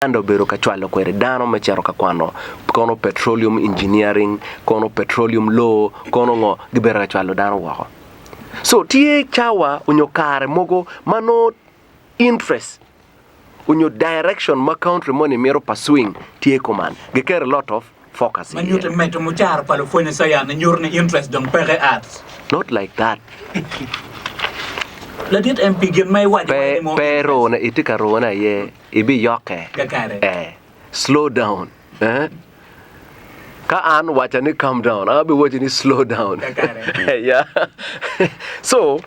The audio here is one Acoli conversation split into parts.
Uganda obedo ka cwalo kwede dano me cito ka kwano kono petroleum engineering, kono petroleum law, kono ngo, gibedo ka cwalo dano woko. So tye cawa onyo kare mogo ma nongo interest onyo direction ma country moni mito pursuing tye kuman, giketo a lot of focus Ma nyuto iye. medo mucara pa lupwonye cayan nyuto ni interest dong peke arts. Not like that. Ladit MP gin ma iwaco Pe, wai ni mo pe interest. rone, itye ka rone aye. Ibiyokke. Kakare. Eh. Slow down. Eh. Ka an waca ni calm down, an abiwaci ni slow down. Kakare. Yeah. So,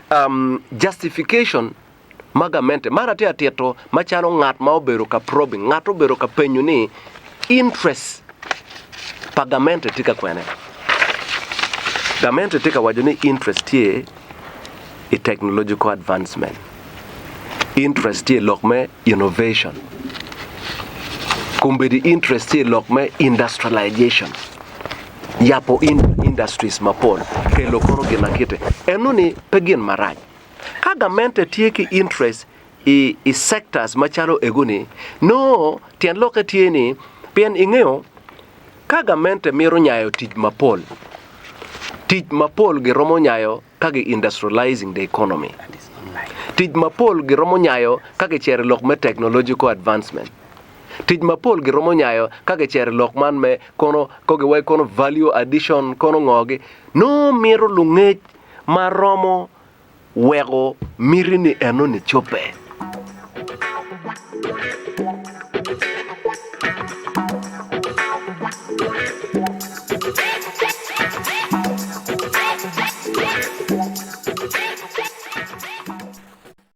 um, justification ma gamente, man atye atito macalo ngat ma obedo ka probing, ngat obedo ka penyo ni interest pa gamente tye ka kwene. Gamente tye ka waco ni interest tye i technological advancement, interest tye i lok me innovation, kombeddi interest tye i lok me industrialization, yabo industries mapol, kelo kono gin ma kite. Enoni pe gin marac. Ka gamente tye ki interest i sectors macalo egoni, nongo tyen lokke tye ni pien ingeyo Ka gamente mito nyayo tic mapol, tic mapol giromo nyayo ka gi industrializing the economy. Tic mapol giromo nyayo ka gicero i lok me technological advancement. Tic mapol giromo nyayo ka gicero i lok man me kono ko giwaco kono value addition kono ngo gi. Nongo mito lungec ma romo weko miti ni eno ni cobbe.